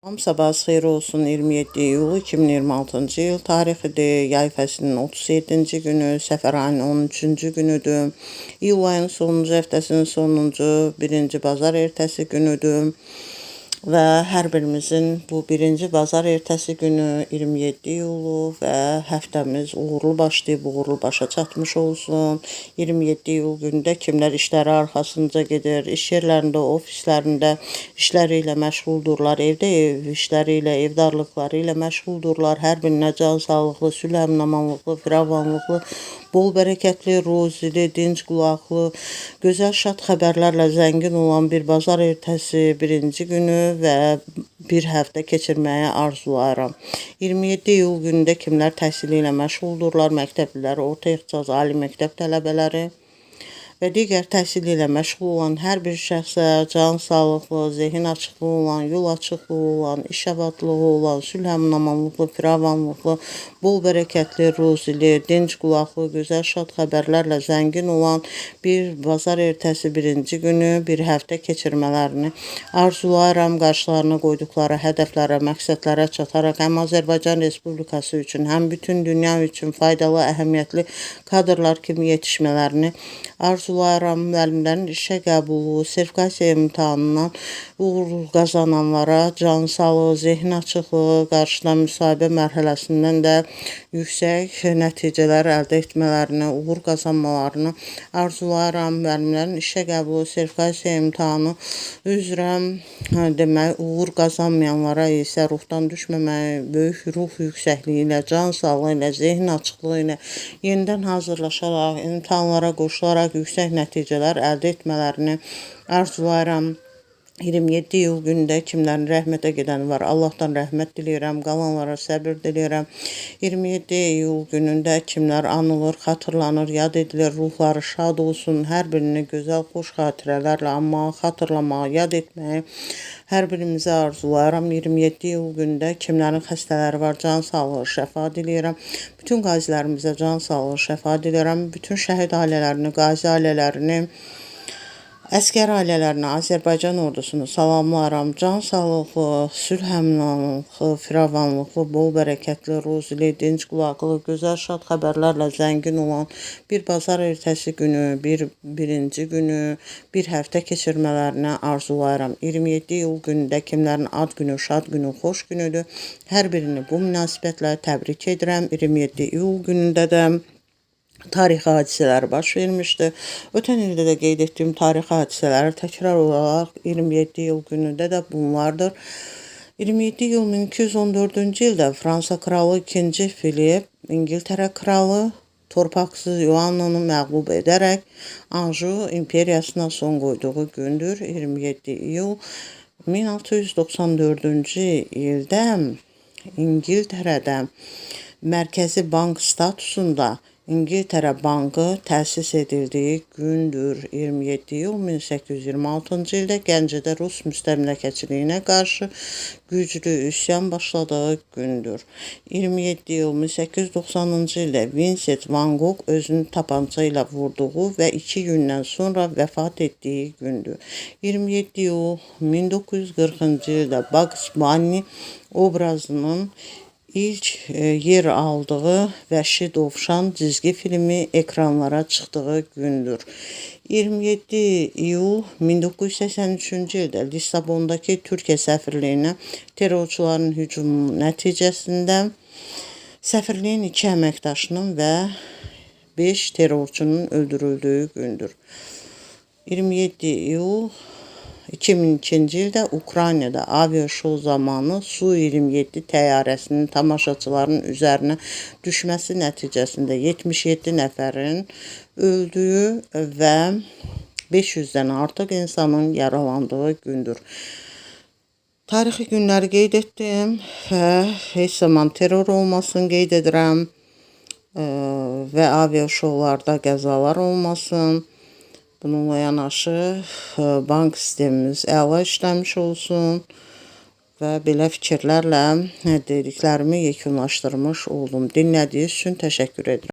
Sabah xeyir olsun. 27 iyul 2026-cı il tarixidir. Yay fəslinin 37-ci günü, səfər ayının 13-cü günüdür. İyul ayının sonuncu həftəsinin sonuncu, birinci bazar ertəsi günüdür. Və hər birimizin bu birinci bazar ertəsi günü 27 iyulu və həftəmiz uğurlu başlayıb, uğurlu başa çatmış olsun. 27 iyul günündə kimlər işləri arxasınca gedir, iş yerlərində, ofislərində işləri ilə məşğuldurlar, evdə ev işləri ilə, evdarlıqları ilə məşğuldurlar. Hər birinə can sağlıqlı, sülh əminamanlıqlı, firavanlıqlı, bol bərəkətli, ruzili, dinc qulaqlı, gözəl şad xəbərlərlə zəngin olan bir bazar ertəsi birinci günü və bir həftə keçirməyi arzulayıram. 27 iyul günündə kimlər təhsili ilə məşğuldurlar, məktəblilər, orta ixtisas, ali məktəb tələbələri və digər təhsil ilə məşğul olan hər bir şəxsə can sağlıqlı, zehin açıqlığı olan, yol açıqlığı olan, iş abadlığı olan, sülh əminamanlıqlı, firavanlıqlı, bol bərəkətli, ruzili, dinc qulaqlı, gözəl şad xəbərlərlə zəngin olan bir bazar ertəsi birinci günü, bir həftə keçirmələrini arzulayıram. Qarşılarına qoyduqları hədəflərə, məqsədlərə çataraq həm Azərbaycan Respublikası üçün, həm bütün dünya üçün faydalı, əhəmiyyətli kadrlar kimi yetişmələrini arzulayıram. Müəllimlərin işə qəbulu, sertifikasiya imtahanından uğur qazananlara can sağlığı, zehin açıqlığı, qarşıdan müsahibə mərhələsindən də yüksək nəticələr əldə etmələrini, uğur qazanmalarını arzulayıram. Müəllimlərin işə qəbulu, sertifikasiya imtahanı üzrə demək, uğur qazanmayanlara isə ruhdan düşməməyi, böyük ruh yüksəkliyi ilə, can sağlığı ilə, zehin açıqlığı ilə yenidən hazırlaşaraq, imtahanlara qoşularaq yüksək nəticələr əldə etmələrini arzulayıram. 27 iyul günündə kimlərin rəhmətə gedəni var, Allahdan rəhmət diləyirəm, qalanlara səbir diləyirəm. 27 iyul günündə kimlər anılır, xatırlanır, yad edilir, ruhları şad olsun. Hər birini gözəl, xoş xatirələrlə anmağı, xatırlamağı, yad etməyi hər birimizə arzulayıram. 27 iyul günündə kimlərin xəstələri var, can sağlığı, şəfa diləyirəm. Bütün qazilərimizə can sağlığı, şəfa diləyirəm. Bütün şəhid ailələrini, qazi ailələrini, əsgər ailələrini, Azərbaycan ordusunu salamlayıram. Can sağlıqlı, sülh əminlikli, firavanlıqlı, bol bərəkətli, ruzili, dinc qulaqlı, gözəl şad xəbərlərlə zəngin olan bir bazar ertəsi günü, bir birinci günü, bir həftə keçirmələrini arzulayıram. 27 iyul günündə kimlərin ad günü, şad günü, xoş günüdür. Hər birini bu münasibətlə təbrik edirəm. 27 iyul günündə də tarixi hadisələr baş vermişdi. Ötən ildə də qeyd etdiyim tarixi hadisələri təkrar olaraq 27 iyul günündə də bunlardır. 27 iyul 1214-cü ildə Fransa kralı 2-ci Filip İngiltərə kralı torpaqsız Yoannanı məğlub edərək Anjou imperiyasına son qoyduğu gündür. 27 iyul 1694-cü ildə İngiltərədə Mərkəzi Bank statusunda İngiltərə Bankı təsis edildiyi gündür. 27 iyul 1826-cı ildə Gəncədə Rus müstəmləkəçiliyinə qarşı güclü üsyan başladığı gündür. 27 iyul 1890-cı ildə Vincent van Gogh özünü tapança ilə vurduğu və 2 gündən sonra vəfat etdiyi gündür. 27 iyul 1940-cı ildə Bugs Bunny obrazının ilk yer aldığı Vəhşi Dovşan cizgi filmi ekranlara çıxdığı gündür. 27 iyul 1983-cü ildə Lissabondakı Türkiyə səfirliyinə terrorçuların hücumu nəticəsində səfirliyin 2 əməkdaşının və 5 terrorçunun öldürüldüyü gündür. 27 iyul 2002-ci ildə Ukraynada aviaşou zamanı Su-27 təyyarəsinin tamaşaçıların üzərinə düşməsi nəticəsində 77 nəfərin öldüyü və 500-dən artıq insanın yaralandığı gündür. Tarixi günləri qeyd etdim və heç zaman terror olmasın qeyd edirəm və aviaşoularda qəzalar olmasın. Bununla yanaşı bank sistemimiz əla işləmiş olsun və belə fikirlərlə dediklərimi yekunlaşdırmış oldum. Dinlədiyiniz üçün təşəkkür edirəm.